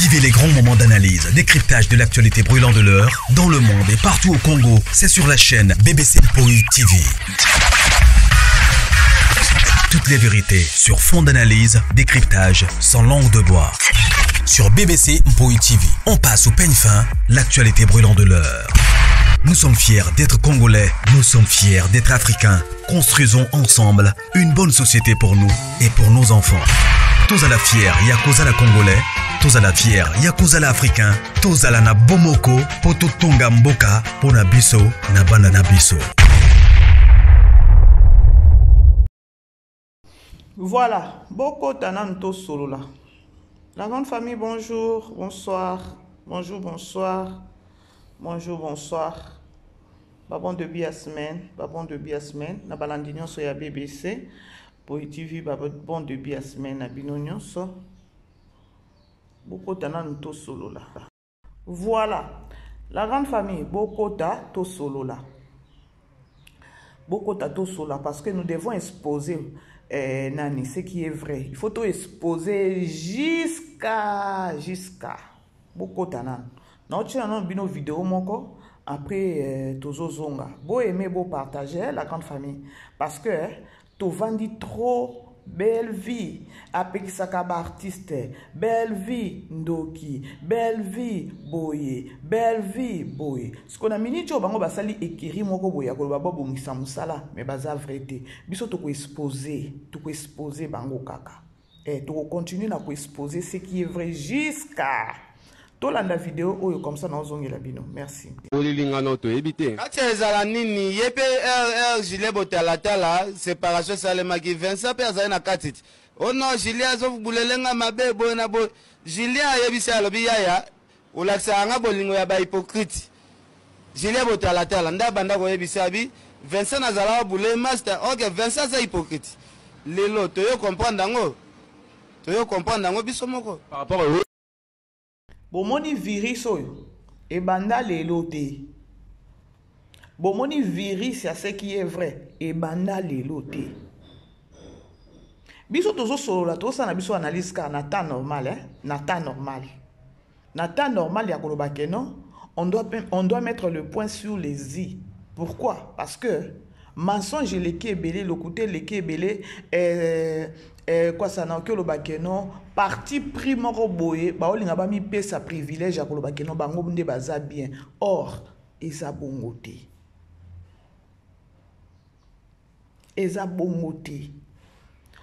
Vivez les grands moments d'analyse, décryptage de l'actualité brûlante de l'heure, dans le monde et partout au Congo. C'est sur la chaîne BBC Mpoi TV. Toutes les vérités sur fond d'analyse, décryptage, sans langue de bois. Sur BBC Mpoi TV, on passe au peigne fin l'actualité brûlante de l'heure. Nous sommes fiers d'être Congolais, nous sommes fiers d'être Africains. Construisons ensemble une bonne société pour nous et pour nos enfants. Tous à la fière, Yakuza la Congolais, tous à la fière, Yakuza la Africain, tous à la na Bomoko, Poto Tonga Mboka, Pona Biso, na Bana na Biso. Voilà, bokota nanu tosolola. La grande famille, bonjour, bonsoir, bonjour, bonsoir, bonjour, bonsoir. Ba bon début ya semaine, ba bon début ya semaine na balandi nyonso ya BBC Boy TV, ba bon début ya semaine na bino nyonso. Bokota nanu tosolola. Voilà, la grande famille, bokota tosolola. Bokota tosolola parce que nous devons exposer eh, nani, ce qui est vrai. Il faut tout exposer jusqu'à jusqu'à bokota nanu. Naotiela nanu bino video moko après eh, tozozonga. Bo aimer, bo partager la grande famille parce que eh, tovandi trop belle vie apekisaka ba artiste belle vie ndoki belle vie boye belle vie boye siko na minute oyo bango basali ekiri moko boye ya koloba babongisa mosala me baza vrai te biso tokoexpose tokoexpose bango kaka eh, tokocontinue na koexpose ce qui est vrai jusqu'à tolanda video oyo comme ça naozongela bino merci olilingano toyebi te kati ya ezala nini ye mpe rr gilet botalatala séparation esalemaki Vincent mpe azali na kati ti o oh non Julien azobulele nga mabe boye na boye Julien ayebisi alobi yaya olakisaka nga bolingo ya bahypocrite Julien botalatala nde abanda koyebisa abi Vincent nazalaka bule master ok Vincent aza hypocrite lelo toyo comprendre yango toyo comprendre yango biso moko par rapport Bomoni virus oyo ebanda lelo te. Bomoni virus ya ce qui est vrai ebanda lelo te. Biso tozosolola tozosala na biso analyse kaka na temps normal hein? Na temps normal. Na temps normal ya koloba ke non, on doit mettre le point sur les i. Pourquoi? Parce que mensonge eleki ebele, lokuta eleki ebele, quoi ça naoki oloba ke non, parti pris moko boye, baolinga bamipesa privilège ya koloba ke non, bango nde baza bien. Or, eza bongo te. Eza bongo te.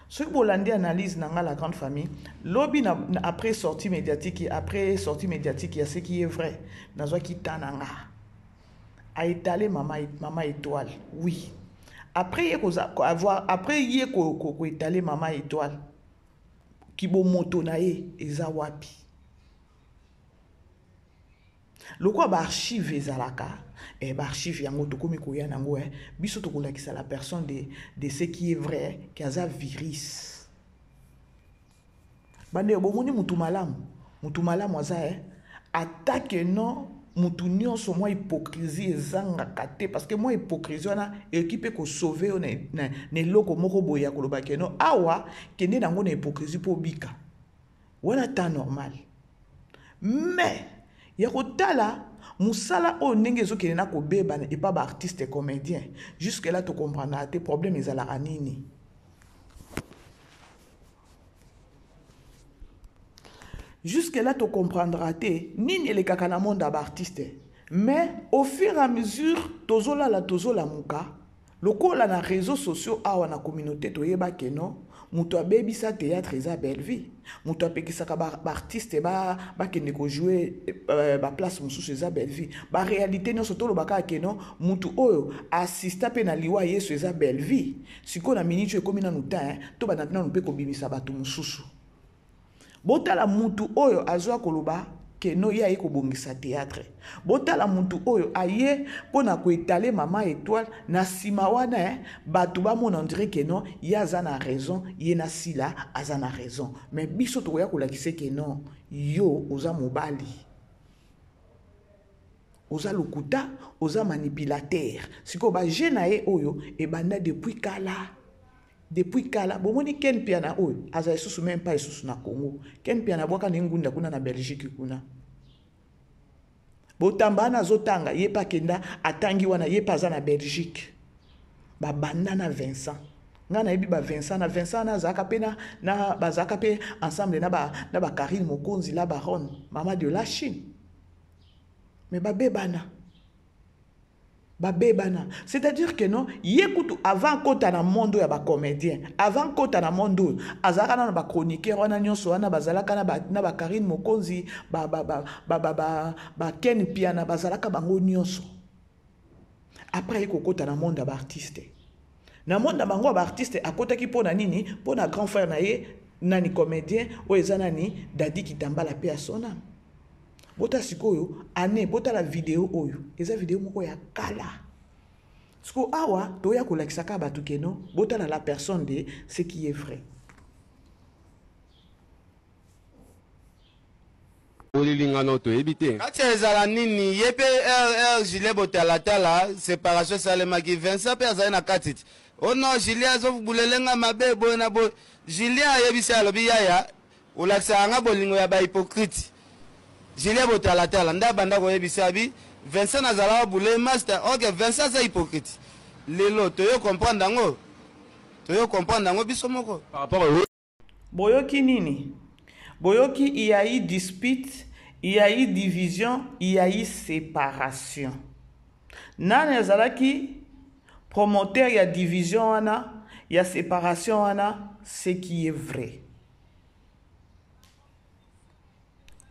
Soki bolandi analyse na nga la grande famille, lobi na, na, après sortie médiatique, après sortie médiatique ya ce qui est vrai, nazwaki temps na nga. A étaler mama, mama étoile. Oui. Après ye koza, ko avoir, après ye ko, ko, ko étaler mama étoile. Kibomoto na ye eza wapi? Lokola ba archive ezalaka, ba archive yango tokomi koya nango, biso tokolakisa la personne de ce qui est vrai, qui aza virus. Bande bomoni mutu malamu, mutu malamu aza, attaque non mutu nyonso mwa hypocrisie ezangaka te, parce que mwa hypocrisie wana ekoki mpe kosauve yo na eloko moko boye ya koloba ke non, awa kende nango na hypocrisie mpo obika. Wana temps normal. Mais ya kotala musala oyo ndenge ezokende na kobeba epa ba artiste comédien, jusque là to comprendre te problème ezalaka nini. Jusque là to comprendra te nini elekaka na monde ya ba artiste. Mais au fur et à mesure tozolala tozolamuka lokola na réseaux sociaux awa na communauté toyeba ke non, moto abebisa théâtre eza belle vie, moto apekisaka ba artiste bakende ko jouer ba place mosusu eza belle vie, ba réalité nyonso tolobaka ke non, moto oyo assista pe na liwa Yesu eza belle vie. Sikoyo na minute oyo ekomi nanu temps, hein, tobanda nanu pe kobimisa bato mosusu. Botala mutu oyo azwa koloba ke no ye aye kobongisa théâtre. Botala mutu oyo aye mpona koetale mama étoile na nsima wana, hein, bato bamona on dirait ke non, ye aza na raison, ye na sila aza na raison. Mais biso tokoya kolakisa ke non, yo oza mobali. Oza lokuta, oza manipulateur. Sikoyo ba jeu na ye oyo ebanda depuis kala. Depuis kala bomoni Ken Mpiana oyo aza lisusu meme pas lisusu na Congo. Ken Mpiana abwaka na ngunda kuna na Belgique kuna. Botamba wana azotanga ye pe akenda atangi wana ye pe aza na Belgique. Babanda na Vincent. Nga nayebi ba Vincent na Vincent wana azalaka pe na, na bazalaka pe ensemble na ba na ba Karine Mokonzi la baronne mama de la Chine. Mais babebana. Babebana. C'est-à-dire que non, ye kutu avant kota na monde ya ba comédien, avant kota na monde oyo, azalaka na ba chroniqueur wana nyonso wana bazalaka na ba na ba Karine Mokonzi, ba ba ba ba ba ba, ba Ken Piana bazalaka bango nyonso. Après ye kokota na monde ya ba artiste. Na monde na bango ya ba artiste akotaki mpo na nini? Mpo na grand frère na ye nani comédien oyo eza nani Dadi Kitambala pe ya son âme. Bota sikoyo année, botala video oyo eza video moko ya kala. Siko awa toya kolakisa kaka bato ke non, botala la personne de ce qui est vrai. Bolilingano toyebi te. Kati ezala nini ye pe RR Julien botalatala separation esalemaki Vincent pe azali na kati ti oh non Julien azo bulele nga mabe boye na boye Julien ayebisi alobi yaya Olakisaka nga bolingo ya ba hypocrite Julien botalatala nde abanda koyebisa abi Vincent nazalaka boule master ok Vincent aza hypocrite lelo toyo comprendre yango toyo comprendre yango biso moko. Par rapport au. Boyoki nini? Boyoki il ya eu dispute, il ya eu division, il ya eu separation. Nani azalaki promoteur ya division wana, ya separation wana, ce qui est vrai.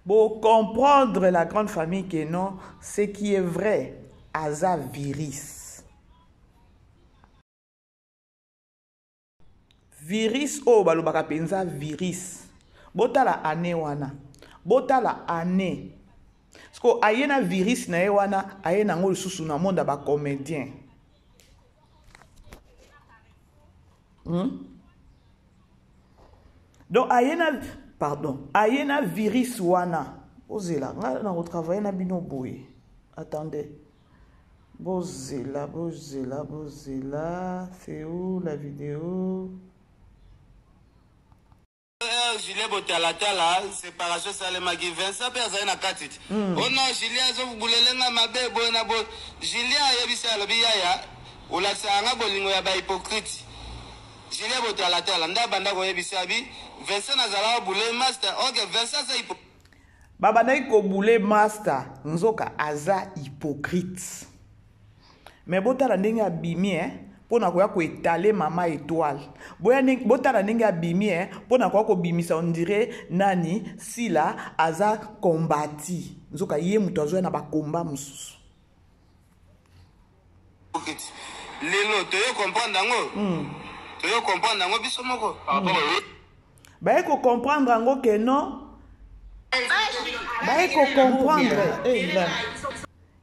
Bo comprendre la grande famille que non, ce qui est vrai, aza virus. Virus oyo balobaka penza virus. Botala année wana. Botala année. Siko aye na virus na ye wana, aye nango lisusu na monde ya ba comédiens. Donc aye na pardon, aye na virus wana. Bozela, nga na ko travailler na bino boye. Attendez. Bozela, bozela, bozela. C'est où la vidéo? Julien botalatala séparation esalemaki Vincent mpe azali na kati ti mm. oh non Julien azobulele nga mabe boye na boye Julien ayebisi alobi yaya olakisaka nga bolingo ya ba hypocrite Julien botalatala nde abanda koyebisa abi Vincent nazalaka boule master ok Vincent aza hypocrite babandaki kobule master nzoka aza hypocrite mais botala ndenge abimi eh mpo na koya koetale mama etoile botala ndenge abimi eh mpo na koya kobimisa ondire nani sila aza kombati nzoka ye moto azoya na bakomba mosusu lelo toyo comprendre yango toyo comprendre yango biso moko Baye ko comprendre yango que non baye ko comprendre eh,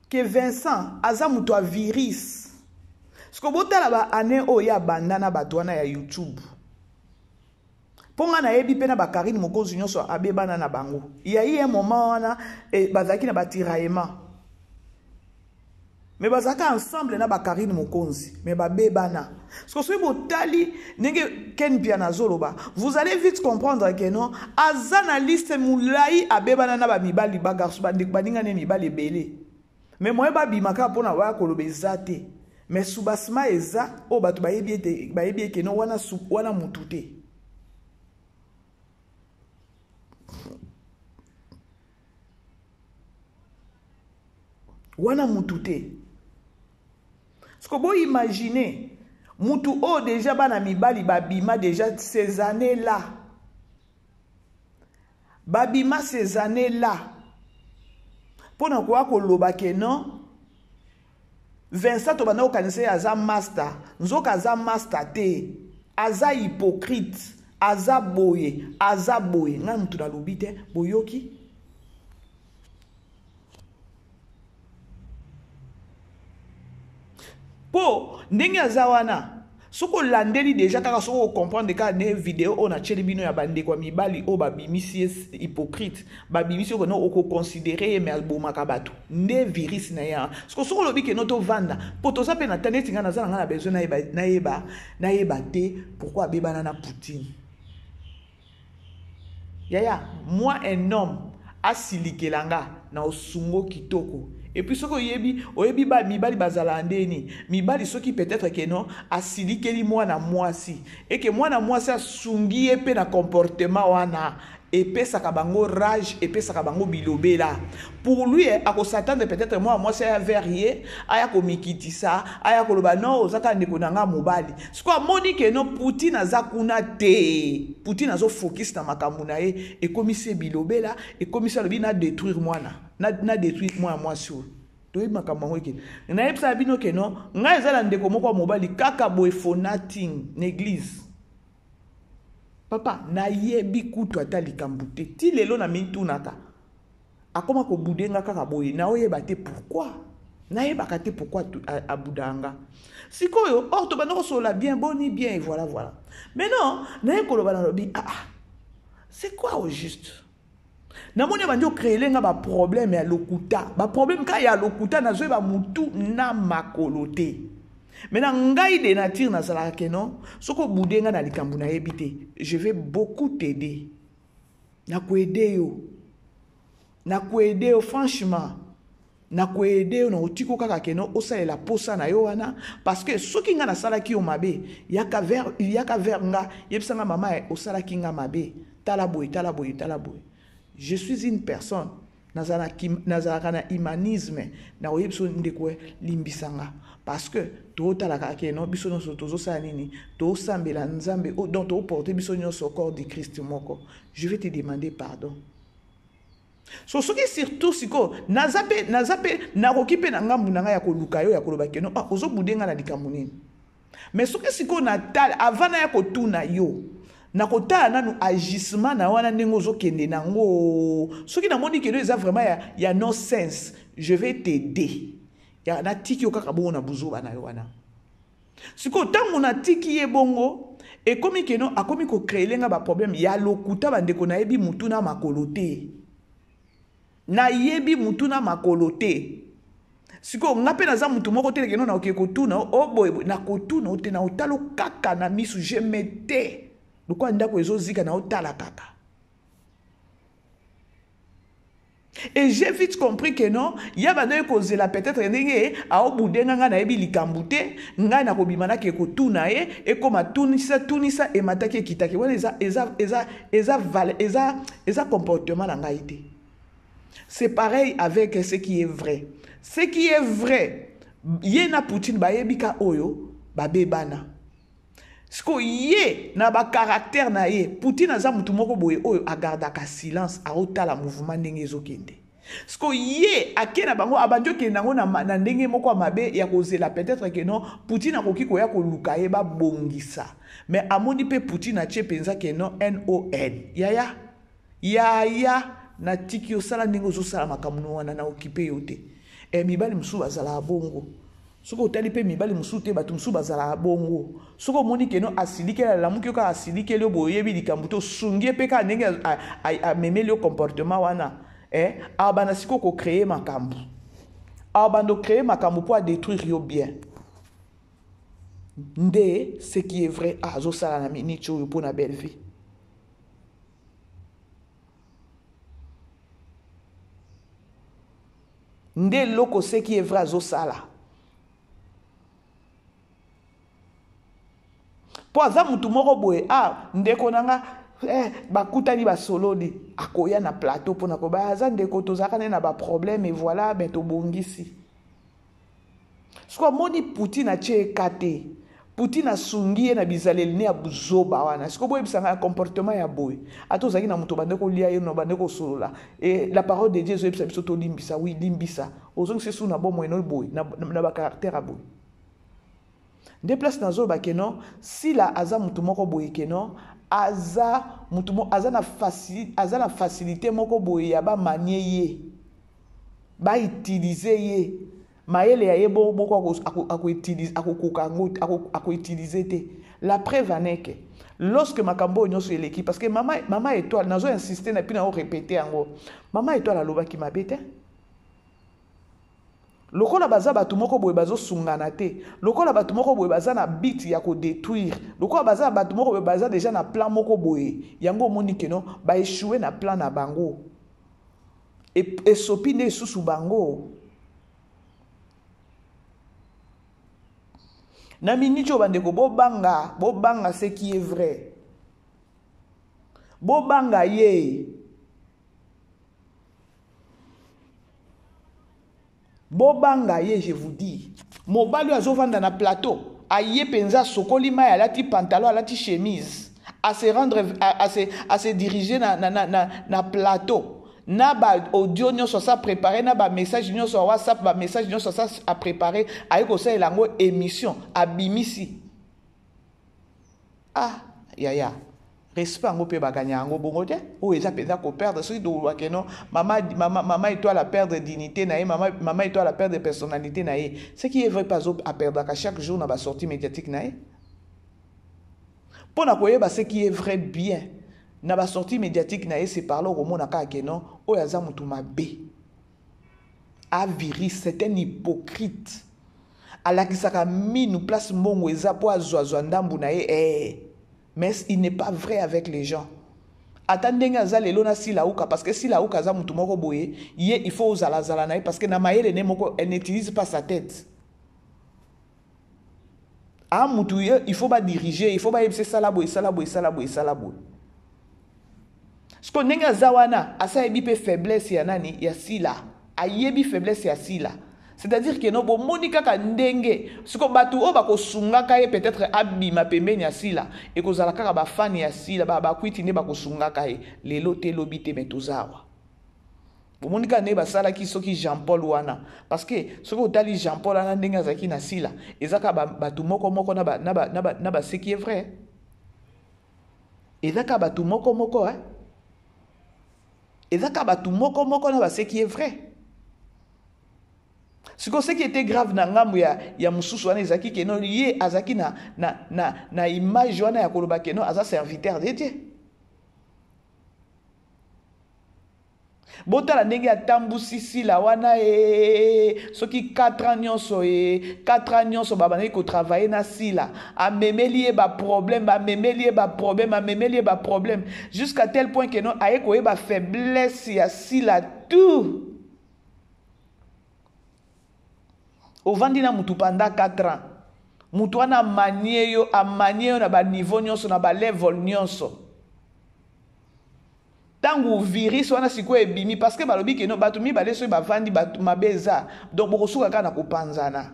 que Vincent aza moto ya virus siko botala ba année oyo ye abanda na bato wana ya YouTube mpo ngai nayebi mpe na bakarine mokonzi nyonso abebana na bango ya ye moment wana eh, bazalaki na batiraillement mais bazalaka ensemble na ba Karine Mokonzi mais babebana parce que soki botali ndenge Ken Mpiana azoloba vous allez vite comprendre que non aza na liste molai abebana na bamibali bagarso bandeko baninga ne mibali ebele mais moye babima kaka mpona baya koloba eza te mais subasima eza oyo bato bayebi ete bayebi eke no wana, wana mutu te wana mutu te siko bo imagine mutu oyo deja bana mibali babima deja ces années là babima ces années là mpo na koya koloba ke non Vincent tobanda kokanisa ye aza master nzoka aza master te aza hypocrite aza boye aza boye ngai motu nalobi te boyoki mpo ndenge aza wana. Soki olandeli deja kaka, soki ocomprendre kaka ne video oyo natieli bino ya bandeko ya mibali oyo babimisi ye hypocrite, babimisi yo keno okoconsidere ye, me abomaka bato nde virus na ye. Siko soki olobi keno tovanda mpo toza mpe na ta neti ngai naza na ngai na besoin nayeba, nayeba, nayeba te pourquoi abebana na Poutine. Yaya, moi un homme asilikela nga na osungo kitoko. Et puis soki oyebi, oyebi ba mibali bazala ndeni. Mibali soki peut-être que non asilikeli mwana mwasi et que mwana mwasi asungi ye pe na comportement wana, epesaka bango rage, epesaka bango bilobela. Pour lui, akosatendre peut-être mwana mwasi aya vers ye, aya komikitisa, aya koloba non oza kaka ndeko na nga mobali. Sikoyo amoni ke non Poutine aza kuna te, Poutine azo focus na makambo na ye, ekomisi ye bilobela, ekomisi alobi na détruire mwana, na, na détruire mwana mwasi oyo. Toyebi makambo yango eke. Nayebisaka bino ke non, ngai eza na ndeko moko ya mobali kaka boye for nothing na église. Papa, nayebi kutu ata likambo te. Ti lelo na mitunaka. Akoma kobude nga kaka boye, naoyeba te pourquoi. Nayebaka te pourquoi abuda nga. Sikoyo, or tobanda kosolola bien, boni bien, et voilà, voilà. Maintenant, naye koloba nalobi, ah, ah, c'est quoi au juste? Namoni abandi ocréele nga baproblème ya lokuta, baproblème kaka ya lokuta, nazoyeba mutu na makolo te. Maintenant, ngai de nature nazalaka ke non, soki obude nga na likambo nayebi te, je vais beaucoup t'aider. Nakoede yo. Nakoede yo franchement. Nakoede yo na otiko kaka ke non osalela posa na yo wana, parce que soki nga nasalaki yo mabe, yaka vers, yaka vers nga, yebisa nga mama osalaki nga mabe, tala boye, tala boye, tala boye. Je suis une personne, nazalaka na humanisme, na koyebisa ndeko limbisa nga, parce que totalaka ke non biso nyonso tozosala nini, tosambela Nzambe, oh, donc toporter biso nyonso corps du Christ moko. Je vais te demander pardon. So soki surtout siko naza pe, naza pe nakoki pe na ngambu na ngai ya koluka yo ya koloba ke non, ah, ozobude nga na likambo nini. Mais soki siko natala avant na ya kotuna yo, nakotala nanu agissement na wana ndenge ozokende nango. Soki namoni ke no eza vraiment ya no sense, je vais t'aider. Ya natiki yo kaka bongo na buzoba na yo wana. Siko tango natiki ye bongo, ekomi ke no akomi ko créer nga ba problème ya lokuta. Bandeko nayebi mutu na makolo te. Nayebi mutu na makolo te. Siko nga pe naza mutu moko te ke no nakoki kotuna o boye boye, nakotuna o te, na otalo kaka na misu, je mettais lokola ndako ezozika na otala kaka. Et j'ai vite compris que non, ya bando ekozela peut-être ndenge aobude nga nga nayebi likambo te, ngai nakobima nake kotuna ye, ekoma tunisa tunisa emataki ekitaki. Wana eza, eza, eza, eza val, eza, eza comportement na ngai te. C'est pareil avec ce qui est vrai. Ce qui est vrai, ye na Poutine bayebi ka oyo babebana. Siko ye na ba caractère na ye, Poutine aza mutu moko boye oyo agardaka silence, aotala mouvement ndenge ezokende. Siko ye ake na bango abandi okende nango na ndenge moko ya mabe ya kozela peut-être que non Poutine akoki koya koluka ye babongisa. Mais amoni pe Poutine atie penza que non NON. Yaya, yaya, natiki yo sala ndenge ozosala makambo no wana na okipe yo te. Mibali mosusu bazalaka bongo. Soki otali pe mibali mosusu te, bato mosusu bazalaka bongo. Soki omoni ke no asilikeli, alamuki yo kaka asilikeli yo boye, oyebi likambo te, osungi ye pe kaka ndenge amemeli yo comportement wana. Abanda sikoyo ko créer makambo. Abanda ko créer makambo po a détruire yo bien. Nde ce qui est vrai, azosala na minute oyo po na Bellevue. Nde loko ce qui est vrai azosala. Po aza mutu moko boye, ah, ndeko na nga, bakutani basololi, akoya na plateau pona koba, aza ndeko, tozalaka ne na ba problème et voilà, ben tobongisi. Siko amoni Poutine atie ekate. Poutine asungi ye na bizaleli ne ya buzoba wana. Siko boyebisa nga comportement ya boye. Ata ozalaki na moto bande kolia ye, no bande kosolola. Et la parole de Dieu ezoyebisa biso tolimbisa, oui, limbisa. Ozongisa su na bomoi no boye, na ba caractère ya boye. Nde place nazoloba ke non, Sila aza moto moko boye ke non, aza moto mo, aza na facili-, aza na facilité moko boye ya ba manier ye. Ba utiliser ye. Mayele ya ye moko akokoka yango, akoutilize te. La preuve en est que lorsque makambo oyo nyonso eleki, parce que mama, mama Étoile, nazo insister na puis nazo répéter yango, mama Étoile alobaki mabe te. Lokola baza bato moko boye bazosungana te, lokola bato moko boye baza na but ya kodétruire, lokola baza bato moko boye baza déjà na plan moko boye, yango omoni que non, baéchoué na plan na bango, esopi nde esusu bango. Na miniti oyo bandeko, bobanga, bobanga ce qui est vrai, bobanga ye, bobanga ye. Je vous dis, mobali oyo azovanda na plateau, aye mpenza, asokoli mai, alati pantalon, alati chemise, à se rendre à se diriger na plateau, na baaudio nyonso asa préparé, na bamessage nyonso ya WhatsApp, bamessage nyonso asa apréparé, aye kosalela yango émission, abimisi. Ah yaya, respect yango mpe baganya yango bongo te. Oyo eza mpenza koperdre. Soki tolobake no mama, mama, mama Étoile aperdre dignité na ye, mama, mama Étoile aperdre personnalité na ye, ce qui est vrai mpe aperdaka chaque jour na basortie médiatique na ye. Mpo na koyeba ce qui est vrai bien na basortie médiatique na ye, c'est par là okomona kaka que non, oyo aza motu mabe, aviris, c'est un hypocrite. Alakisaka minu place mbongo eza mpo azwazwa ndambu na ye, eh. Mais il n'est pas vrai avec les gens. Ata ndenge aza lelo na Silauka, parce que Silauka aza motu moko boye, ye il faut ozalazala na ye, parce que na mayele ne moko, elle n'utilise pas sa tête. A mutu ye il faut badiriger, il faut bayebisa: esala boye, esala boye, esala boye, esala boye. Siko ndenge aza wana, asa ayebi mpe faiblesse ya nani, ya Sila. Ayebi faiblesse ya Sila, c'est-à-dire que no bomoni kaka ndenge siko bato oyo bakosungaka ye peut-être abima pembeni ya Sila, ekozala kaka bafani ya Sila, bakwiti nde bakosungaka ye lelo te, lobi te. Me toza awa, bomoni kaka ndenge basalaki soki Jean Paul wana, parce que soki otali Jean Paul wana, ndenge azalaki na Sila, eza kaka bato moko moko na baseki. Est vrai, eza kaka bato moko moko, eh? Eza kaka bato moko moko na baseki. Est vrai, sikoyo ce qui était grave na ngambo ya mosusu wana ezalaki que non, ye azalaki na image wana ya koloba que non, aza serviteur de Dieu. Botala ndenge atambusi Sila wana e, soki 4 ans nyonso e, 4 ans nyonso babandaki kotravaille na Sila, amemeli ye baproblème, amemeli ye baproblème, amemeli ye baproblème, jusqu'à tel point que non, aye koyeba faiblesse ya Sila. Tout ovandi na mutu pendant 4 ans, mutu wana amanie yo, amanie yo na baniveau nyonso, na balevel nyonso. Ntango virus wana sikoyo ebimi, parce que balobi que non, bato mibale soki bavandi mabe eza, donc bokosuka kaka na kopanzana.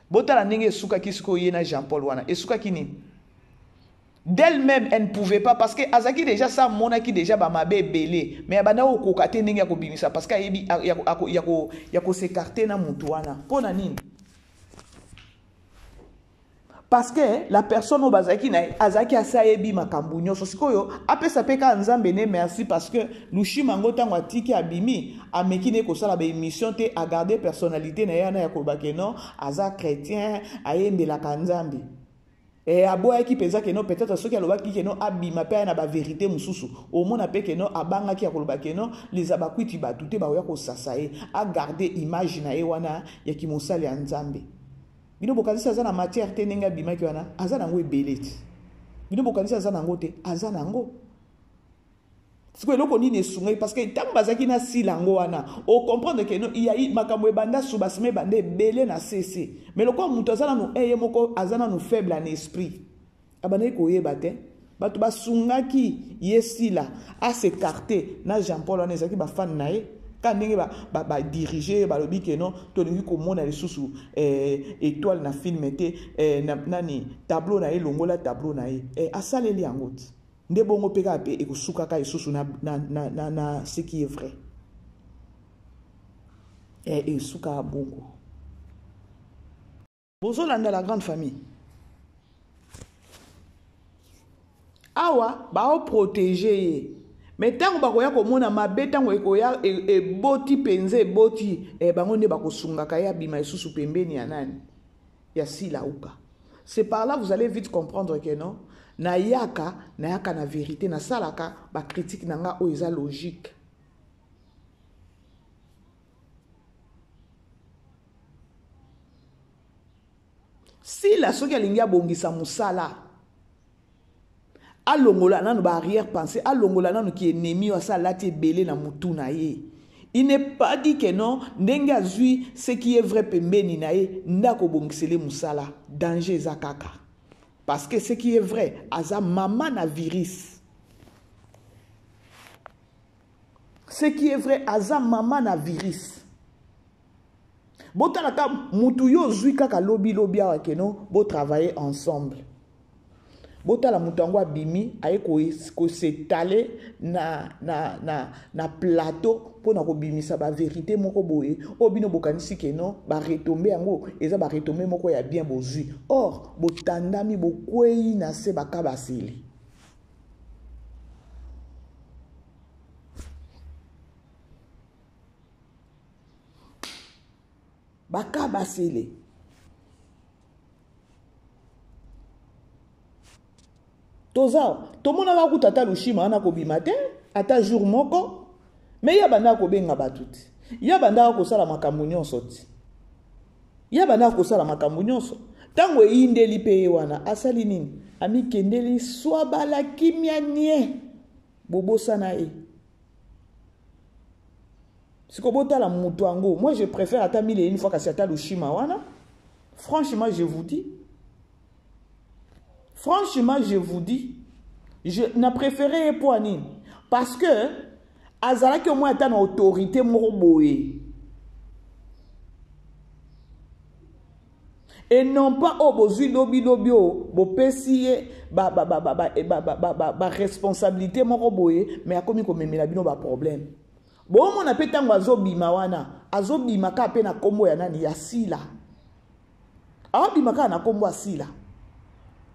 Botala ndenge esukaki sikoyo ye na Jean Paul wana. Esukaki nini? D'elle-même, elle ne pouvait pas, parce que azaki déjà ça, amonaki déjà bamabe ebele, mais abanda kokoka te ndenge ya kobimisa, parce que ayebi ya kos'écarter na mutu wana. Mpo na nini? Parce que la personne oyo bazalaki na ye azalaki asi ayebi makambo nyonso. Sikoyo apesa mpe kaka Nzambe ne merci, parce que Lushima yango, ntango atiki, abimi, ameki ne kosala baémission te, agarde personnalité na ye wana ya koloba que non, aza chrétien, ayembelaka Nzambe. E aboyaki mpenza que non, peut-être soki alobaki que non, abima mpe aya na bavérité mosusu, omona mpe que non, abangaki ya koloba que non, leza bakwiti bato te bakoya kosasa ye. Agarde image na ye wana ya kimosali ya Nzambe. Bino bokanisi aza na matière te? Ndenge abimaki wana, aza nango ebele ti. Bino bokanisi aza nango te? Aza nango. Sikoyo eloko nini esungaki? Parce que ntango bazalaki na Sila yango wana, ocomprendre que non, yai makambo ebanda subasima, ebanda ebele na cc. Mais lokola moto aza nanu ye moko aza nanu faible en esprit, abandaki koyeba te. Bato basungaki ye Sila as'écarter na Jean Paul wana, ezalaki bafane na ye. Ka ndenge badirige ba balobi que non, tolingi komona lisusu Étoile na film te, nani, tableau na ye, longola tableau na ye, asaleli yango ti nde bongo mpe kaka mpe ekosukaka lisusu na ce qui est vrai, esukaka bongo. Bozolanda la grande famille awa, baoprotege ye. Mais ntango bakoya komona mabe, ntango ekoya eboti mpenza, eboti, bango nde bakosungaka ye abima lisusu pembeni ya nani, ya Silauka. C'est par là vous allez vite comprendre que non, nayaka, nayaka na vérité, nasalaka ba critique na nga oyo eza logique. Sila soki alingi abongisa mosala, alongola nanu ba arrière pensée, alongola nanu ki ennemi oyo asala alati ebele na mutu na ye. Il n'est pas dit que non, ndenge azwi ce qui est vrai pembeni na ye, nde akobongisele mosala. Danger eza kaka. Parce que ce qui est vrai, aza mama na virus. Ce qui est vrai, aza mama na virus. Botalaka mutu yo ozwi kaka lobi lobi awa ke non, bo travailler ensemble. Botala mutu yango abimi, aye ko s'étaler na plateau mpo na kobimisa ba vérité moko boye. Oyo bino bokanisi ke non, ba retombées yango, eza ba retombées moko ya bien bozwi. Or, botandami, bokwei na se bakabaseli. Bakabasele. Toza, tomonaka kuta ata Lushima wana kobima te, ata jour moko, mais ya banda kobenga bato te. Ya banda kosala makambo nyonso te. Ya banda kosala makambo nyonso. Tango eyindeli pe ye wana, asali nini? Amikendeli swabala kimia nie. Bobosana ye. Siko botala mutu yango. Moi je préfère ata mille et une fois kasi ata Lushima wana. Franchement je vous dis. Franchement je vous dis. Je na préféré ye po nini? Parce que azalaki au moins ata na autorité moko boye. Et non pas oh bozwi lobi lobi oh bopesi ye ba ba ba ba ba ba ba ba ba ba responsabilité moko boye, mais akomi komemela bino ba problème. Bomona pe tango azobima wana, azobima ka pe na kombo ya nani, ya Sila. Azobima ka na kombo ya Sila.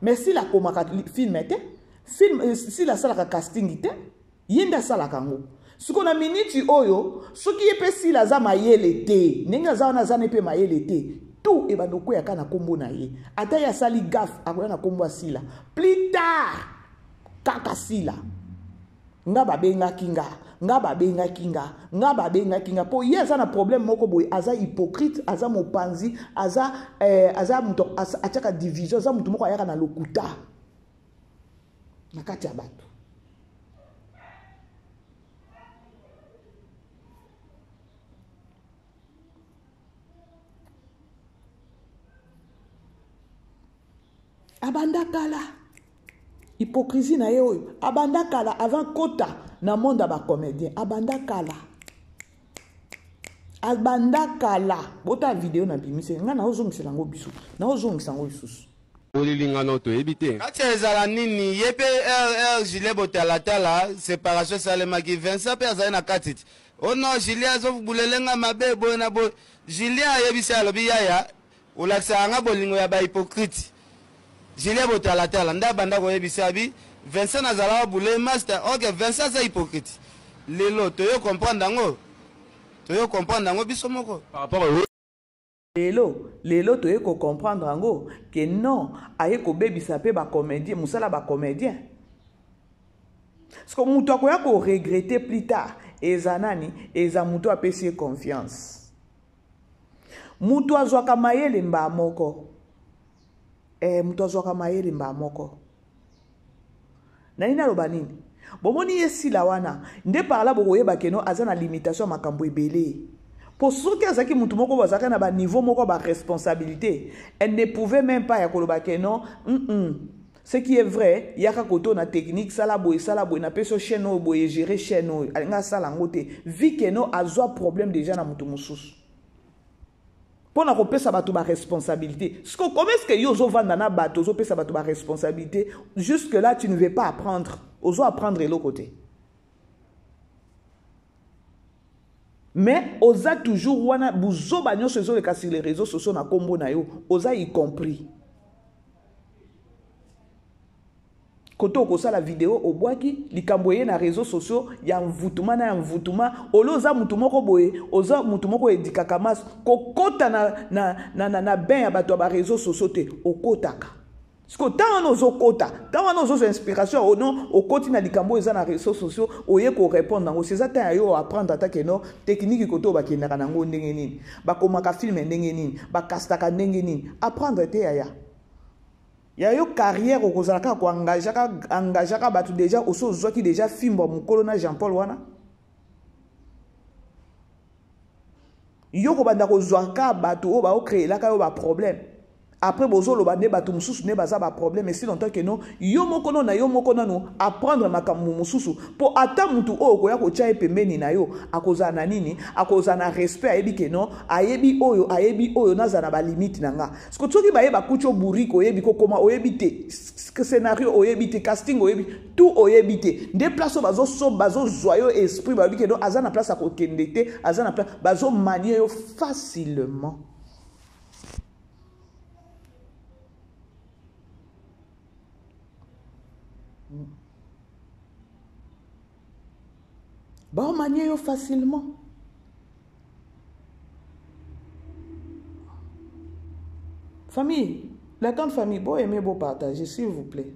Mais Sila akomaka film te, film Sila asalaka casting te, ye nde asalaka yango. Siko na minute oyo, soki ye pe Sila aza mayele te, ndenge aza wana aza ne pe mayele te, tout ebanda kokwea ka na kombo na ye. Ata ye asali gaffe, akoya na kombo ya Sila. Plus tard, kaka Sila. Nga babengaki nga, nga babengaki nga, nga babengaki nga. Po ye aza na problème moko boye, aza hypocrite, aza mopanzi, aza moto, atiaka division, aza moto moko ayaka na lokuta na kati ya bato. Abanda kala. Hypocrisie na ye oyo. Abanda kala avant kota na monde ya ba comédien. Abanda kala. Abanda kala. Bota video na bimise. Nga na ozongisela ngo biso. Na ozongisa ngo lisusu. Olilinga no toyebi te. Kati ezala nini? Ye pe RR Julie Botalatala, séparation esalemaki. Vincent pe azali na kati ti. Oh non, Julien azobulela nga mabe boye na boye. Julien ayebisi alobi yaya, olakisaka nga bolingo ya ba hypocrite. Julien Botalatala nda banda koyebisa abi Vincent nazalaka boule master. OK, Vincent aza hypocrite. Lelo toyo comprendre yango. Toyo comprendre yango biso moko. Par rapport au Lelo, lelo toye ko comprendre yango que non, aye ko bebisa pe ba comédien, musala ba comédien. Parce que mutu akoya ko regretter plus tard, eza nani, eza mutu apesi ye confiance. Mutu azwaka mayele mba moko. Mutu azwaka mayele mba moko. Na nini aloba nini? Bomoni ye Sila wana, nde par là bokoyeba ke non, aza na limitation ya makambo ebele. Po soki azalaki mutu moko bazalaka na ba niveau moko ba responsabilité, elle ne pouvait même pas ya koloba ke non, Ce qui est vrai, yaka koto na technique, sala boye, sala boye, na peso chaîne oyo boye, gérer chaîne oyo. Alinga sala ngo te. Vu que non, azwa problème déjà na mutu mosusu. Pona kopesa bato ba responsabilité. Siko, comment est-ce que yo ozo vanda na bato, ozo pesa bato ba responsabilité, jusque là tu ne veux pas apprendre. Ozo apprendre eloko te. Mais oza toujours wana buzoba nyonso ezoleka sur les réseaux sociaux na kombo na yo, oza y compris. Kote okosala video obwaki likambo eye na réseaux sociaux ya mvutuma na ya mvutuma ole oza mutu moko boye oza mutu moko edikaka maso kokota na, na, na, na, na bain ya bato ya ba réseaux sociaux te okotaka sikoyo ntango wana ozokota ntango wana ozozwa inspiration ono okoti na likambo oyo eza na réseaux sociaux oye korépondre yango seza ntango ya yo oapprendre ata keno technique kote oyo bakendaka na yango ndenge nini bakomaka filme ndenge nini bakastaka ndenge nini apprendre te yaya ya yo carrière okozala kaka koengagaka engagaka bato deja osi ozwaki deja fimbo ya mokolo na jean paul wana yo kobanda kozwa kaka bato oyo baokreelaka yo baproblème après bozoloba nde bato mosusu nde baza baproblème esi longtemps ke no yo moko no na yo moko nanu apprendre makambo mosusu mpo ata motu oyo okoya kotya ye pembeni na yo akozala na nini akozala na respect ayebi ke no ayebi oyo ayebi oyo nazala na balimite na nga siko soki baye bakuti yo bourrique oyebi kokoma oyebi te scénario oyebi te casting oyebi tout oyebi te nde place oyo bazosoba bazozwa yo esprit balobi ke no aza na place ya kokende te aza na place bazomanie yo facilement. Baomanie yo facilement. Famille, la grande famille, bon aimer, bon partager, s'il vous plaît.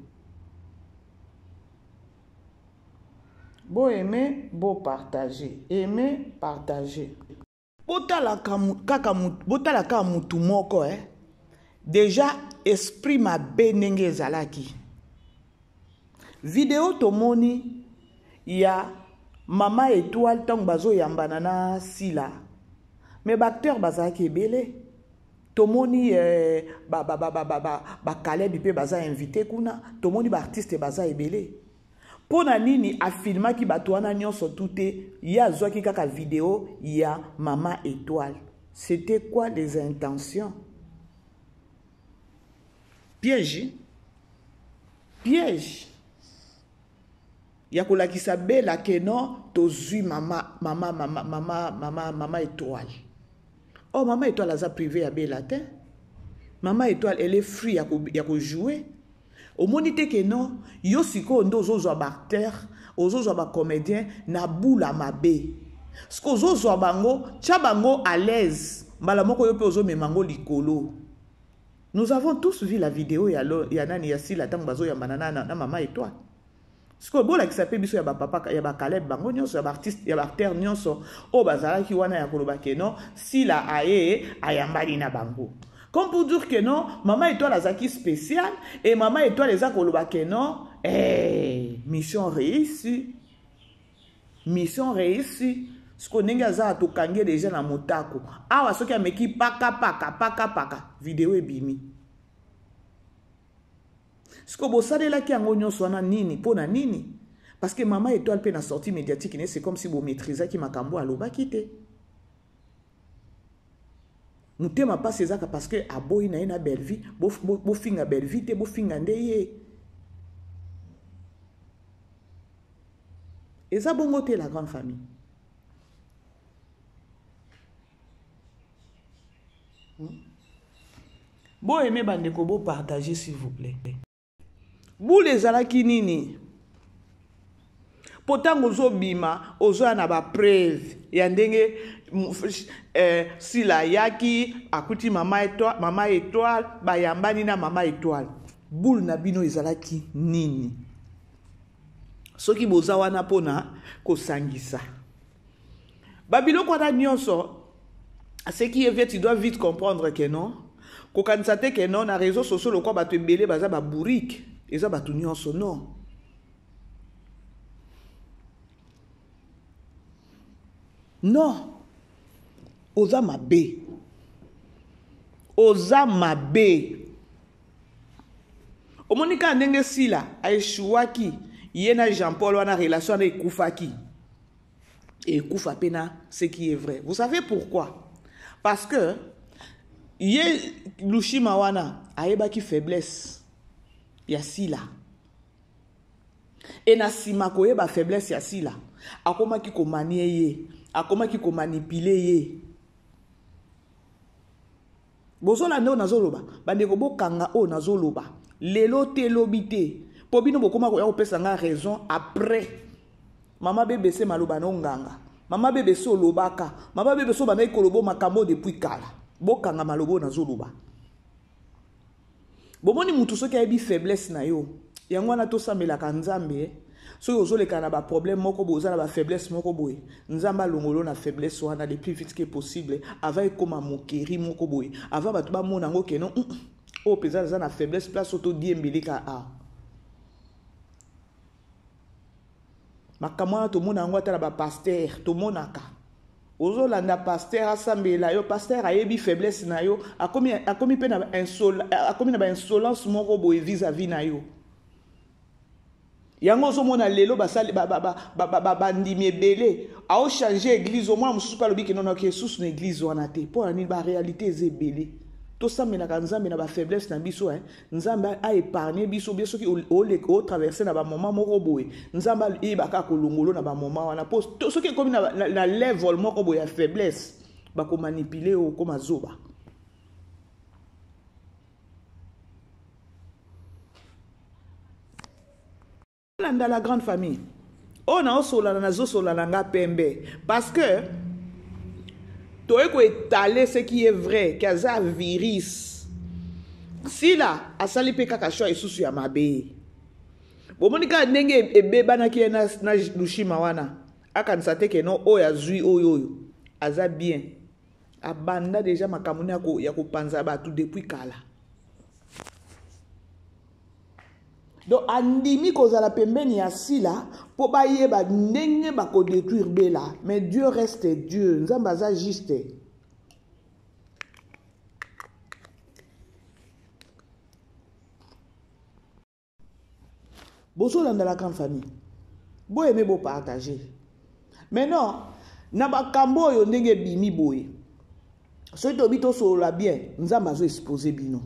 Bon aimer, bon partager. Aimer, partager. Botala kaka botala kaka mutu moko eh. Déjà esprit mabe ndenge ezalaki. Video tomoni ya mama étoile ntango bazoyambana na Sila. Mais ba acteurs bazalaki ebele. Tomoni eh, ba ba ba ba ba ba, ba Caleb pe baza invité kuna, tomoni ba artistes baza ebele. Mpo na nini afilmaki bato wana nyonso tu te, ye azwaki kaka video ya mama Etoile? C'était quoi les intentions? Piège? Piège ya kolakisa Bella que non tozwi mama mama mama mama mama mama Etoile. Oh mama Etoile aza privé ya Bella te. Mama Etoile elle est free ya ko ya ko jouer. Omoni te ke non yo sikoyo nde ozozwa ba acteur ozozwa ba comédien na bula mabe siko ozozwa bango tya bango à l'aise mbala moko yo mpe ozomema yango likolo. Nous avons tous vu la vidéo ya, lo, ya nani ya Sila ntango bazoyambana na, na, na mama Etoile. Sikoyo bolakisa mpe biso ya bapapa ya bakaleb bango nyonso ya baartiste ya baacteur nyonso oyo bazalaki wana ya koloba ke non Sila aye ayambani na bango. Comme pour dire que non, Maman Étoile azaki spécial et Maman Étoile eza koloba que non, hey, mission réussie. Mission réussie. Siko ndenge aza tokangi déjà na motako. Awa soki ameki paka paka paka paka video ebimi. Siko bosalelaki yango nyonso wana nini mpo na nini? Parce que Maman Étoile pe na sortie médiatique ne c'est comme si bo maîtrisaki makambo alobaki te. Motema pasi ezaka parce que aboyi na ye na Bellevue, bofinga Bellevue te, bofinga nde ye. Eza bongo te la grande famille. Bo aimer bandeko, bo partager s'il vous plaît. Boule ezalaki nini? Po ntango ozobima ozoya na ba preuve ya ndenge eh, Sila ayaki akuti mama étoile, mama étoile bayambani na mama étoile. Boule na bino ezalaki nini? Soki boza wana pona kosangisa ba biloko wana nyonso, ce qui est vrai, tu dois vite comprendre que non, kokanisa te que non na réseaux sociaux lokwa bato ebele baza ba bourrique, eza bato nyonso non. Non, oza mabe, oza mabe. Omoni kaka ndenge Sila aeshuwaki ye na Jean Paul wana, relation wana ekufaki. Ekufa pe na ce qui est vrai. Vous savez pourquoi? Parce que ye Lushima wana ayebaki faiblesse ya Sila. E na sima koyeba faiblesse ya Sila, akomaki komanie ye, akomaki komanipuler ye. Bozolanda oyo nazoloba? Bandeko bokanga oyo nazoloba. Lelo te lobi te. Mpo bino bokoma koya kopesa nga raison après. Mama BBC maloba no nganga. Mama BBC olobaka. Mama BBC obandaki koloba makambo depuis kala. Bokanga maloba oyo nazoloba. Bomoni mutu soki ayebi faiblesse na yo. Yango wana tosambelaka Nzambe. Soki ozoleka na ba problème moko boye, oza na ba faiblesse moko boye, Nzambe alongolo na faiblesse wana le plus vite que possible, avant ekoma moquerie moko boye, avant bato bamona yango que non, oyo mpenza aza na faiblesse place oyo todiembeleka awa. Makambo wana tomona yango ata na ba pasteur, tomonaka. Ozolanda pasteur asambela yo, pasteur ayebi faiblesse na yo, akomi, akomi pe na insol, akomi na ba insolence moko boye vis-à-vis na yo. Yango ozomona lelo basali ba, ba, ba, ba, ba, ba, bandimi ebele ao changer église, omona mosusu pe alobi ke non, ke susu na église wana te. Mpo na nini? Ba réalité eza ebele. Tosambelaka Nzambe na ba faiblesse na biso, hein. Nzambe a épargner biso bien soki o traverser na ba moment moko boye. Nzambe ayebaka kolongolo na ba moment wana. Po soki ekomi na level moko boye ya faiblesse, bako manipuler yo okoma zoba. Landa la grande famille. Oyo na osolana na zosolana nga pembe parce que toye ko étaler ce qui est vrai que aza virus. Sila asali pe kaka choix esusu ya mabe. Bomoni kaka ndenge ebebanaki ye na Lushima wana. Akanisa te ke non oyo azwi oyo oyo aza bien. Abanda déjà makambo ne ya kopanza bato depuis kala. Donc andimi kozala pembeni ya Sila po bayeba ndenge bako détruire Bella, mais Dieu reste Dieu, Nzambe aza juste. Bozolanda la grande famille, bo aimer, bo partager. Mais non, na makambo oyo ndenge ebimi boye, soki tobi tosolola bien, Nzambe azo exposer bino.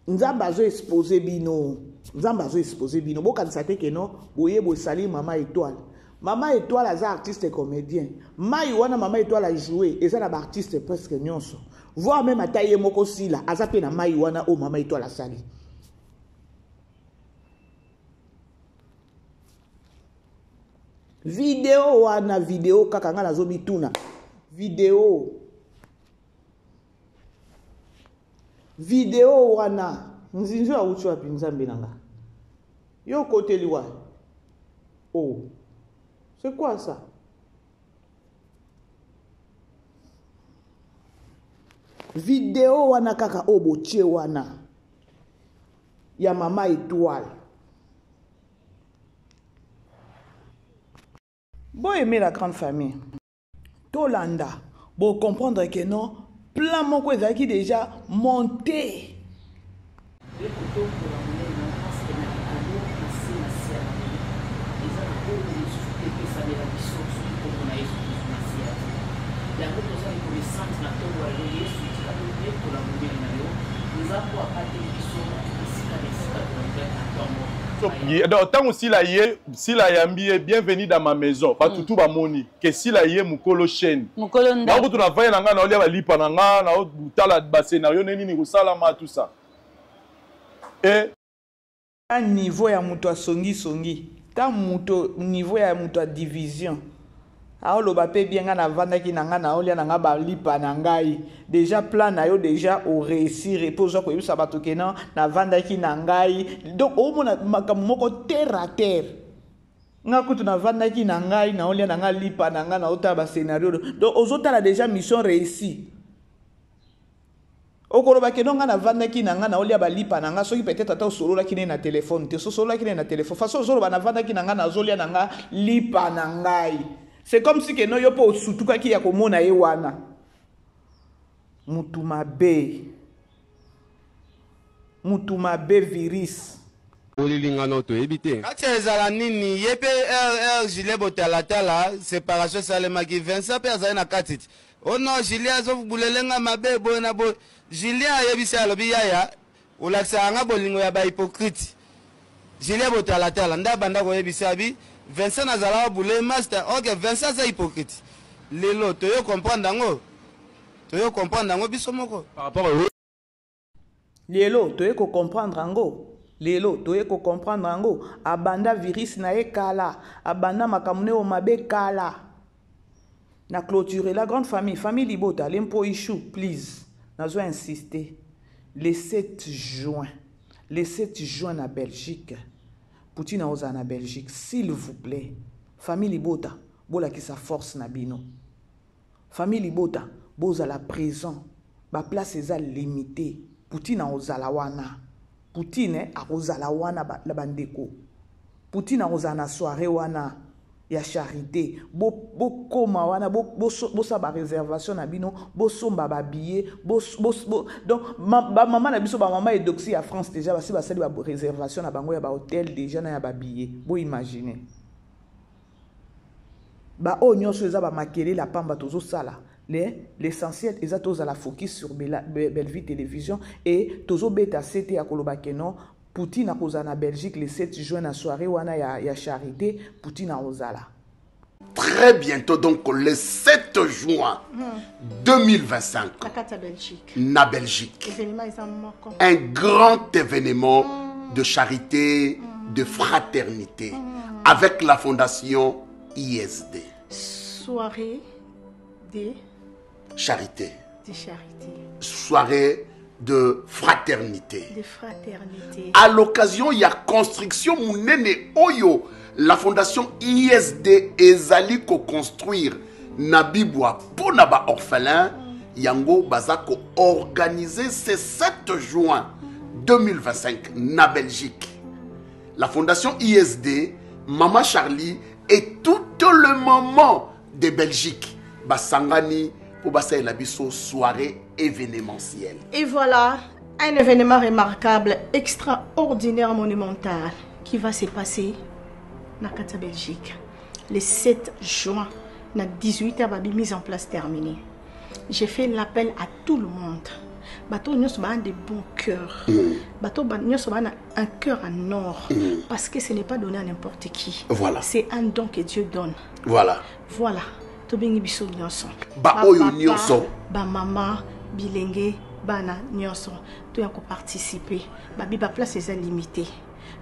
Nzambe azo exposer bino. Nzambe azo exposer bino. Bokanisa te ke non, boye bosali Mama Étoile. Mama Étoile aza artiste comédien. Mai wana Mama Étoile a joué, eza na ba artiste presque nyonso. Voire même ata ye moko Sila, aza pe na mai wana oyo Mama Étoile asali. Video wana, video kaka nga nazo mituna. Video. Video wana nzinzi awuti wapi Nzambe na nga? Yo koteli wa? Oh. C'est quoi ça? Video wana kaka oyo botie wana ya Mama Étoile. Bo aimer la grande famille. Tolanda, bo comprendre que non, plan moko ezalaki déjà monté. Yango toza reconnaissante na ntongo ya lelo Yesu tika toyetola monene na yo Nzambe abateli biso esika na esika tolekaki na ntongo. Donc ntango Sila ye, Sila ayambi ye, bienvenue dans ma maison. Bato tu bamoni ke Sila ye mokolo chaîne. Mokolo ndako. Nakutu na vaye na nga naolia balipa na nga, naotala ba scénario ndenge nini kosalama tout ça. Et Ta niveau ya moto ya songi songi, ta moto niveau ya moto ya division. Aoloba pe bien nga navandaki na nga naolia na nga balipa na ngai. Déjà plan na yo déjà o réussir et puis oza koyebisa bato ke non navandaki na ngai. Donc omona makambo moko terre à terre. Nga kutu navandaki na ngai naolia na nga lipa na nga naotala ba scénario. Donc ozotala déjà mission réussie. Okoloba ke non nga navandaki na nga naolia balipa na nga, soki peut-être ata osololaki ne na téléphone te, sosololaki ne na téléphone. Façon ozoloba navandaki na nga nazolia na nga lipa na ngai. C'est comme si ke non yo po osutukaki ya komona ye wana. Mutu mabe. Mutu mabe virus. Olilingano toyebi te. Kati ya ezala nini ye pe RR Julien botalatala separation esalemaki Vincent pe azali na kati ti oh non Julien azo bulele nga mabe boye na boye Julien ayebisi alobi yaya olakisaka nga bolingo ya ba hypocrite Julien botalatala nde abanda koyebisa abi Vincent nazalaka bule master ok Vincent aza hypocrite lelo toyo comprendre yango toyo comprendre yango biso moko par rapport lelo toye ko comprendre yango. Lelo toye ko comprendre yango, abanda virus na ye kala, abanda makambo ne oyo mabe kala. Na clôturer la grande famille, famille libota, lempo ichou, please. Nazo insister. Le 7 juin, le 7 juin na Belgique. Poutine aozala na Belgique, s'il vous plaît. Famille libota, bolakisa force na bino. Famille libota, bozala présent. Ba place eza limité. Poutine aozala wana. Poutine akozala wana ba, na bandeko. Poutine akozala na soirée wana ya charité. Bokoma bo wana, bosala bo, bo ba réservation na bino, bosomba ba billets, bo, bo, bo, donc ma, ba mama na biso ba mama Edoxie ya France déjà basi basali ba réservation na bango ya ba hôtel déjà na ya ba billets. Bo imaginer. Ba oyo nyonso eza ba makelele ya pamba tozosala. L'essentiel eza tozala focus sur Bellevue Télévision et tozobeta sete ya koloba ke non, Poutine akozala na Belgique le 7 juin na soirée wana ya charité, Poutine akozala. Très bientôt, donc le 7 juin 2025, Na kati ya Belgique. Na Belgique. Événement eza moko. Un grand événement de charité, de fraternité, avec la fondation ISD. Soirée de charité. De charité. Soirée de fraternité. De fraternité. À l'occasion, il y a construction munene oyo. La fondation ISD ezali ko construire na bibwa pona ba orphelin. Yango baza ko organiser ce 7 juin 2025 na Belgique. La fondation ISD, Mama Charlie et tout le moment de Belgique basangani pour basalela biso soirée événementielle. Et voilà un événement remarquable, extraordinaire, monumental qui va se passer na kati ya Belgique le 7 juin na 18h, babi mise en place terminée. J'ai fait l'appel à tout le monde. Bato nyonso ba de bon cœur. Bato nyonso ba un cœur en or. Parce que ce n'est pas donné à n'importe qui. C'est un don que Dieu donne. Voilà. Tobengi biso nyonso. Ba Ba oyo papa, nyonso. ba mama, bilenge, bana nyonso. Toya ko participer. Babi ba place eza limitée.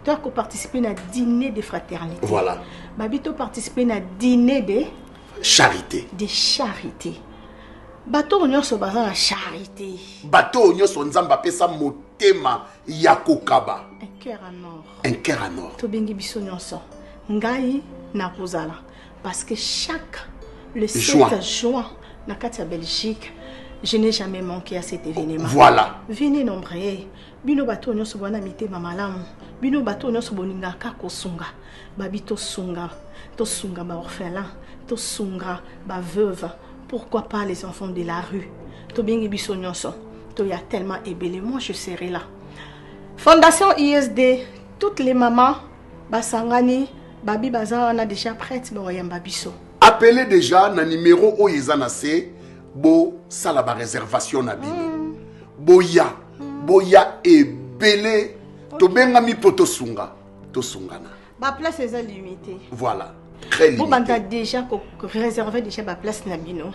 Toya ko participer na dîner de fraternité. Babi to participer na dîner de charité. De charité. Bato nyonso baza na charité. Bato nyonso Nzambe apesa motema ya kokaba. Un cœur en or. Un cœur en or. Tobengi biso nyonso. Ngai na kozala parce que chaque le 7 Juin. juin na kati ya Belgique, je n'ai jamais manqué à cet événement. Venez nombreux. Bino bato nyonso bwana mitema malamu. Bino bato nyonso bolingaka kosunga. Babi tosunga, tosunga ba orphelin, tosunga ba veuve. Pourquoi pas les enfants de la rue? Tobengi biso nyonso. Toya tellement ebele. Moi je serai là. Fondation ISD, toutes les mamans basangani, babi baza wana déjà prête ba yamba biso. Appelez déjà na numéro oyo eza na se, bo sala ba réservation na bino. Boya, boya ebele, tobengami po tosunga, tosungana. Ba place eza limitée. Voilà. Très limité. Bo banda déjà ko réserver déjà ba place na bino.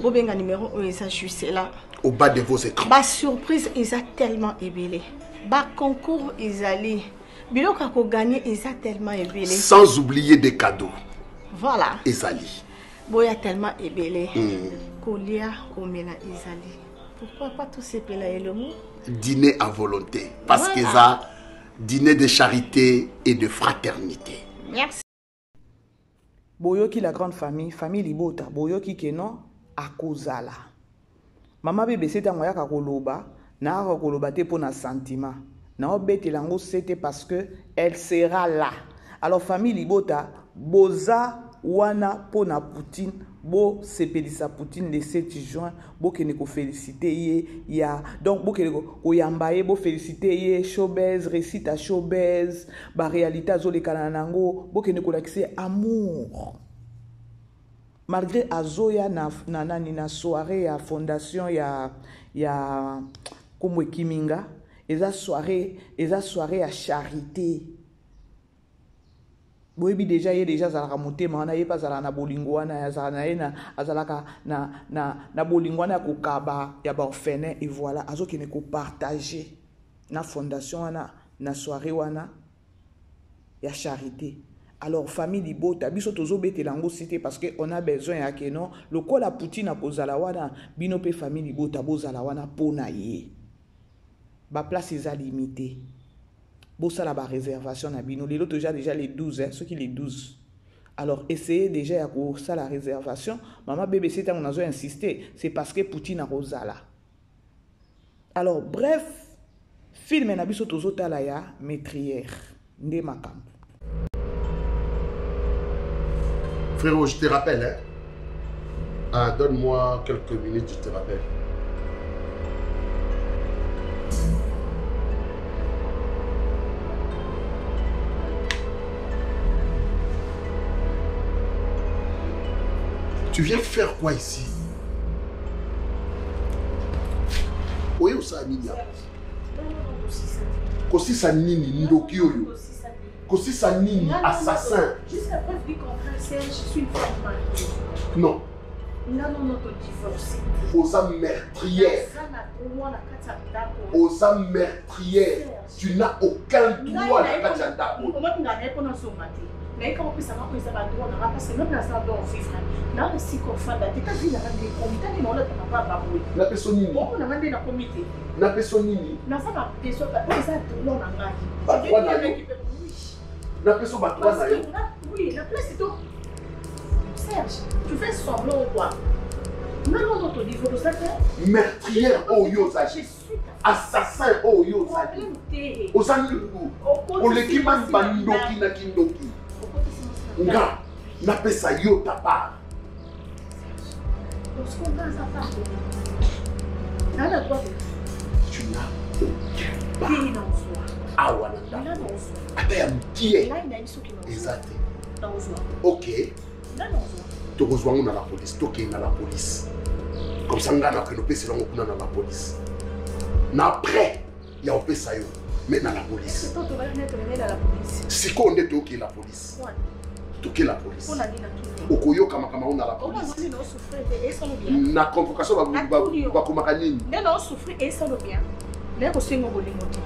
Bo benga numéro oyo eza juste là. Au bas de vos écrans. Ba surprise eza tellement ebele. Ba concours ezali. Biloko ya ko gagner eza tellement ebele. Sans oublier des cadeaux. Voilà. Ezali. Boya tellement ebele. Kolia komela ezali. Pourquoi pas tout sepela elongo? Dîner à volonté. Parce que ça, dîner de charité et de fraternité. Merci. Boyoki la grande famille, famille Libota, boyoki ke non akozala. Mama bébé c'est tango yaka koloba, na aka koloba te pona sentiment. Na obetela ngo c'était parce que elle sera là. Alors famille Libota, boza wana pona Poutine, bo sepelisa Poutine le 7 juin, bo kene ko féliciter ye ya donc bo kene ko yamba ye, bo féliciter ye showbiz, réussite à showbiz, ba réalité azolekana nango, bo kene ko lakise amour. Malgré azoya na na nani na soirée ya fondation ya Komwe Kiminga, eza soirée ya charité. Boyebi déjà ye déjà azalaka motema wana, ye mpe azalaka na bolingo wana, azalaka na ye na, azalaka na, na, na bolingo wana ya kokaba ya ba orphelin, et voilà, azokende kopartager na fondation wana. na soirée wana ya charité. Alors famille libota biso tozobetela yango si te parce que on a besoin ya ke non lokola Poutine akozala wana bino mpe famille libota bozala wana mpo na ye. Baplace eza limité, bosala baréservation na bino lelo toza déjà les 12 hein, soki les 12. Alors essayez déjà ya kosala réservation. Mama BBC, ntango nazo insister, c'est parce que Poutine akozala. Alors bref, film na biso tozotala ya meurtrière nde makambo. Frérot, je te rappelle, hein. Ah, donne-moi quelques minutes, je te rappelle. Tu viens faire quoi ici? Oye osala nini awa? Kosisa nini, ndoki oyo? Kosisa nini, assassin? Jusqu'à preuve du contraire, Serge, je suis une femme mariée. Non. Non, non, non, todivorce. Oza meurtrière. Naza na droit na kati ya ndako. Oza meurtrière. Tu n'as aucun droit na kati ya ndako. Omoni nga naye mpona zonga te, naye kaka opesanga oyo eza badroit nanga, parce que même naza don vivre naa na esika ofanda te. Ta vie nanga nde ekomi ta nde naolataka papa boye. Napesa nini? Omona nga nde nakomi te. Napesa nini? Naza na besoin oyo eza droit na ngai. Badroit na yo? Napesa badroit na yo? Oui, la place to. Serge, tu fais semblant ou quoi? Non, non, non, todivorce te. Meurtrière oyo ozali. Je suis ta Assassin oyo ozali. Problème te. Oza oleki mani bandoki na kindoki. Nga napesa yo ta part. Tu n'as aucun part awa na ndako, ata ya mokie eza te. Ok, tokozwa yango na la police. Tokende na la police, comme ça nga nakende opesela yango kuna na la police, na après ya opesa yo mais na la police. Sikoyo nde toyokende la police, toke la police, okoyoka makambo yango na la police. Na convocation bakomaka nini? Nde naosouffrir esalo bien, naye kosenga bolingo te.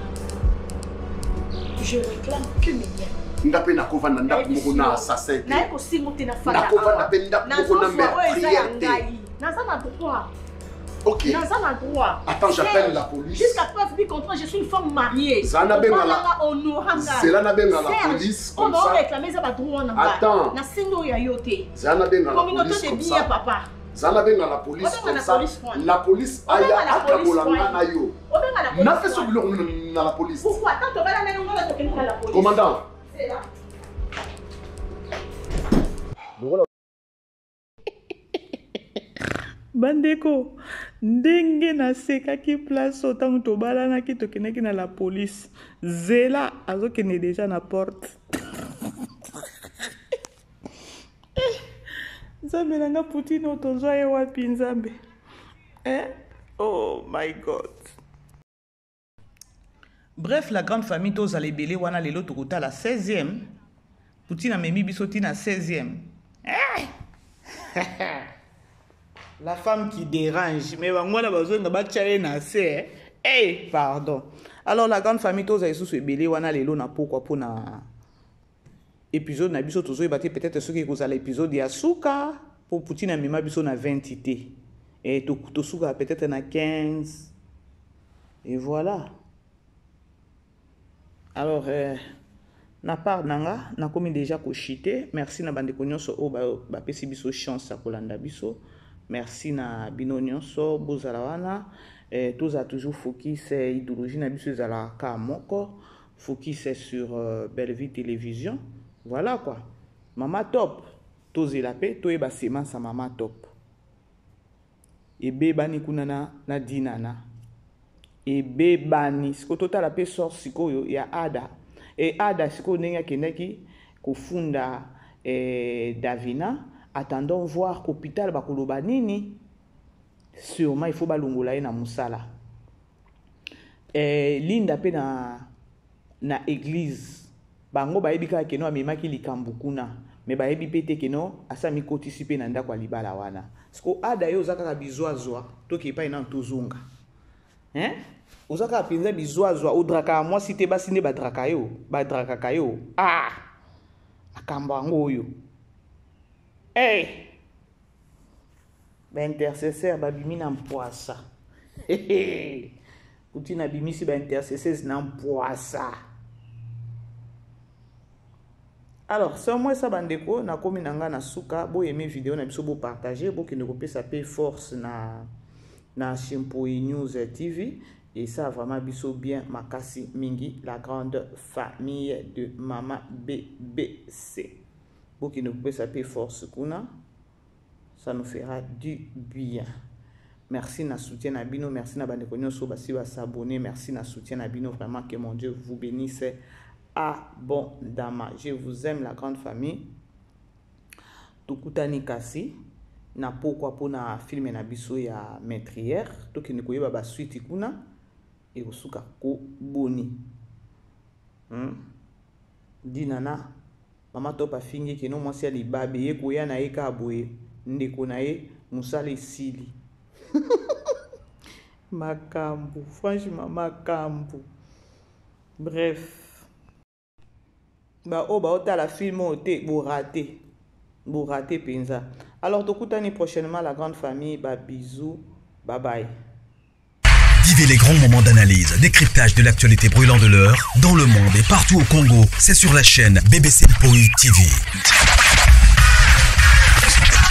Je réclame que mes biens. Nga mpe nakovanda ndako moko na assassin te. Naye kosenga te, nafanda. Nakovanda mpe ndako moko na meurtrière te. Naza na droit. Ok. Naza na droit. Attends, j'appelle la police. Jusqu'à preuve du contraire, je suis une femme mariée. Zala nabenga la- Honora nga. Zela nabenga la police, comme On ça. réclame eza badroit na ngai. Attends. Nasengi oyo ya yo te. Zala nabenga la Communauté police de comme biens, ça. papa. Zala nabenga la police Obenga comme la ça. police, point. La police Obenga aya la police, akabola nga point. na yo. Obenga la police, Napesa point. biloko na la police. Pourquoi? Tant tobala na yo, nga tokende na la police. Commandant. C'est là. Bandeko, ndenge nasekaki place oyo ntango tobalanaki tokendaki na la police, zela azokende deja na porte. Eh, Nzambe na nga, Poutine oyo tozwa ye wapi, Nzambe, eh? Oh my God. Bref, la grande famille, tozala ebele wana lelo tokotala 16e. Poutine amemi biso ntina 16e. Eh! La femme qui dérange, mais bango wana bazonga batya ye na se, eh? Eh, pardon. Alors la grande famille, tozala lisusu ebele wana lelo na pokwa mpona épisode na biso. Tozoyeba te, peut-être soki ekozala épisode ya suka, mpo Poutine amema biso na 20 te. E tosukaka peut-être na 15 et voilà. Alors na part na nga, nakomi déjà koshite. Merci na bandeko nyonso oyo bapesi biso chance ya kolanda biso. Merci na bino nyonso bozala wana. Tozala toujours focus, idéologie na biso ezalaka kaka moko, focus sur Bellevue Télévision. Voilà quoi. Mama Top, tozela mpe toyeba semence ya Mama Top ebebani kuna na Dinana, ebebani sikoyo. Totala mpe sort sikoyo ya Ada. E Ada sikoyo ndenge akendaki kofunda Davina, attendons voir hôpital bakoloba nini. Sûrement il faut balongola ye na mosala. Linda mpe na église, bango bayebi kaka keno amemaki likambo kuna, me bayebi mpe te keno asa mikotisi mpe na ndako ya libala wana. Siko Ada, ye oza kaka bizwazwa. Toke epai nano, tozonga, hein? Oza kaka mpenza bizwazwa, odrakaka mwasi te, basi nde badraka yo, badrakaka yo. Ah! Makambo yango oyo. Hey! Ba intercesseur babimi na mpwasa. Poutine abimisi ba intercesseurs na mpwasa. Alors, c'est moi ça bandeko, nakomi na nga na suka, bo aimer vidéo na biso bo partager, bo kende kopesa pe force na na Chimpoi News TV et ça vraiment biso bien makasi mingi la grande famille de mama BBC. Bo kende kopesa pe force kuna. Ça nous fera du bien. Merci na soutien na bino, merci na bandeko nyonso basi ba s'abonner, merci na soutien na bino vraiment que mon Dieu vous bénisse abondamment. Je vous aime la grande famille. Tokutani kasi na pokwa pona film na biso ya meurtrière, tokende koyeba ba suite kuna ekosuka ko boni. Dinana Mama top afingi keno mwasi ya libabe ye koya na ye kaka boye ndeko na ye musala esili makambu franchement makambu bref ba oyo baotala film oyo te borate borate mpenza alors tokutani prochainement la grande famille ba bisous bye bye. Vivez les grands moments d'analyse, décryptage de l'actualité brûlante de l'heure, dans le monde et partout au Congo. C'est sur la chaîne BBC Mpoi TV.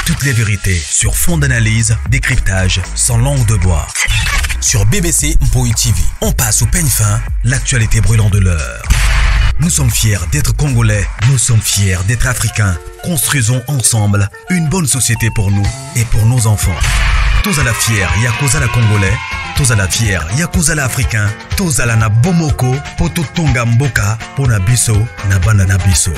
Toutes les vérités sur fond d'analyse, décryptage, sans langue de bois. Sur BBC Mpoi TV, on passe au peigne fin l'actualité brûlante de l'heure. Nous sommes fiers d'être Congolais, nous sommes fiers d'être Africains. Construisons ensemble une bonne société pour nous et pour nos enfants. Tous à la fière, ya la Congolais, tous à la fière, ya la Africain, tous à la na Bomoko, poto tonga mboka, pona biso, na bana na biso.